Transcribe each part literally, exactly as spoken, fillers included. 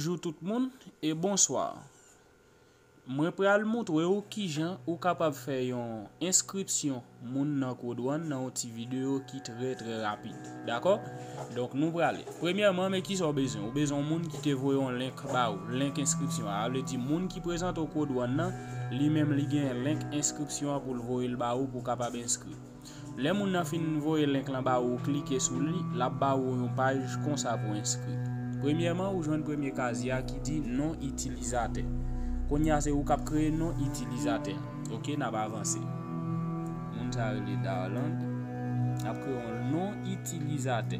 Bonjou tout moun e bonswa. Mwen pral montre w kijan ou kapab fè yon enskripsyon moun nan Code One nan yon ti videyo ki trè, trè rapid. Dakò? Donk, nou prale. Premyèman, men kisa w bezwen? Ou bezwen yon moun ki te voye yon link ba ou, link enskripsyon an. Sa vle di, moun ki prezante w Code One nan, li menm li gen link enskripsyon an pou l voye l ba ou pou w kapab enskri. Lè moun nan fin voye link lan ba ou, ou klike sou li, l ap ba ou yon paj konsa pou enskri. Premyèman, ou jwenn premye kazye a ki di non itilizatè. Kounye a se ou k ap kreye non itilizatè. Oke, n ap avanse. Moun sa rele Darland. N ap kreye yon non itilizatè.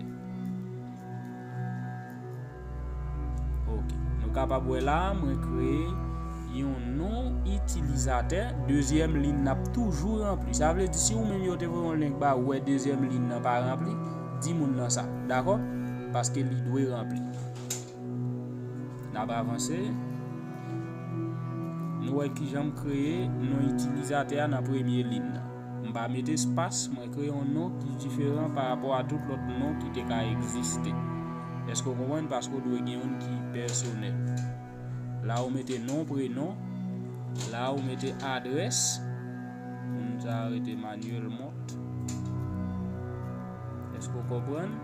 Oke. Nou kapab wè la, mwen kreye yon non itilizatè. Dezyèm liy nan ap toujou ranpli. Sa vle di, si ou menm yo te voye yon link ba ou, ou wè dezyèm liy nan pa ranpli, di moun nan sa. Dakò? Paske li dwe ranpli. N ap avanse. Nou wè kijan m kreye non itilizatè a nan premye liy nan. M pa mete espas, mwen kreye yon non ki diferan pa rapò a tout lòt non ki te ka egziste. Èske w konprann? Paske w dwe gen youn ki pèsonèl. La ou mete non, prenon. La ou mete adrès. Moun sa a rete Manuel Mont. Èske w konprann?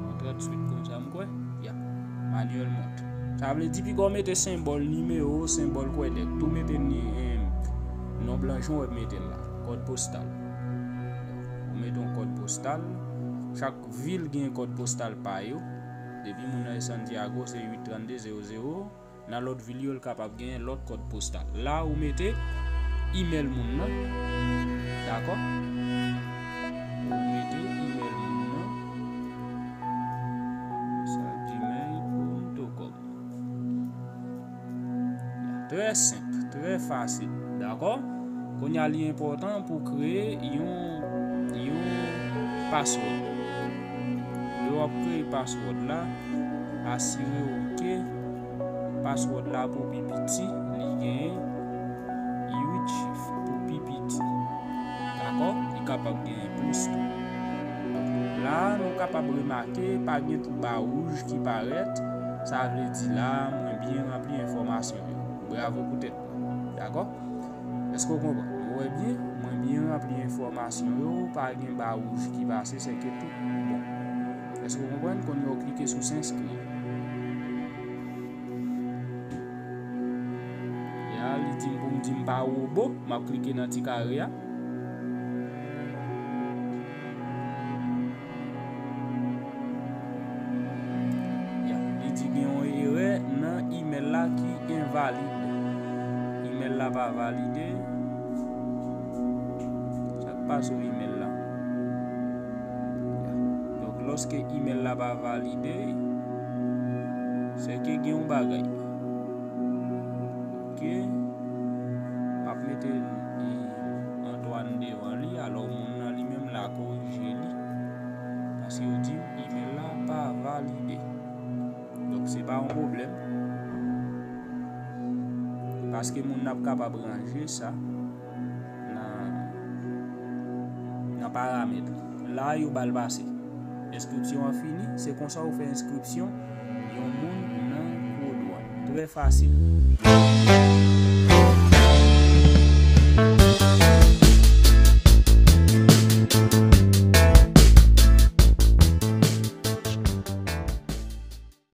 Yon trant swit konsa m kwè. Ya. Manuel Mont. Sa vle di piga w mete senbòl nimewo, senbòl kwèdèt. Tou mete ni, em, non blanch ou mete l la. Kòd postal. Ou mete yon kòd postal. Chak vil gen kòd postal pa yo. Depi moun nan Santiago, se uit trannde zewo zewo. Nan lòt vil yo, l kapab gen lòt kòd postal. La, ou mete imèl moun nan. Dakò? Ou mete imèl moun nan. Sa gmail ponto com. Trè senp, trè fasil. Dakò? Kounye a, li enpòtan pou kreye yon, yon password. Lè w ap kreye password la, asire w ke password la pou pi piti, li genyen uit chif pou pi piti. Dakò? Li kapab genyen plis tou. La, nou kapab remake, pa gen ti ba wouj ki parèt. Sa vle di la, mwen byen ranpli enfòmasyon yo. Bravo pou tèt mwen. Dakò? Èske w konprann? Ou wè byen, mwen byen ranpli enfòmasyon yo, pa gen ba wouj ki pase, sèke tout bon. Èske w konprann? Kounye a w klike sou s'inscrire. Ya, li di m pou m di m pa wobo, m ap klike nan ti kare a. Ya, li di gen yon erè nan imèl la ki envalid. Imèl la pa valide. Sa k pase w imèl la? Ya. Donk, lòske imèl la pa valide, se ke gen yon bagay. Oke. M ap mete, e, Antoine devan li, alò moun nan li menm la korije li. Paske yo di m imèl la pa valide. Donk, se pa yon pwoblèm. Paske moun nan ap kapab ranje sa nan, nan paramèt li. La, yo ba l pase. Enskripsyon an fini, se konsa ou fè enskripsyon yon moun nan Code One. Trè fasil.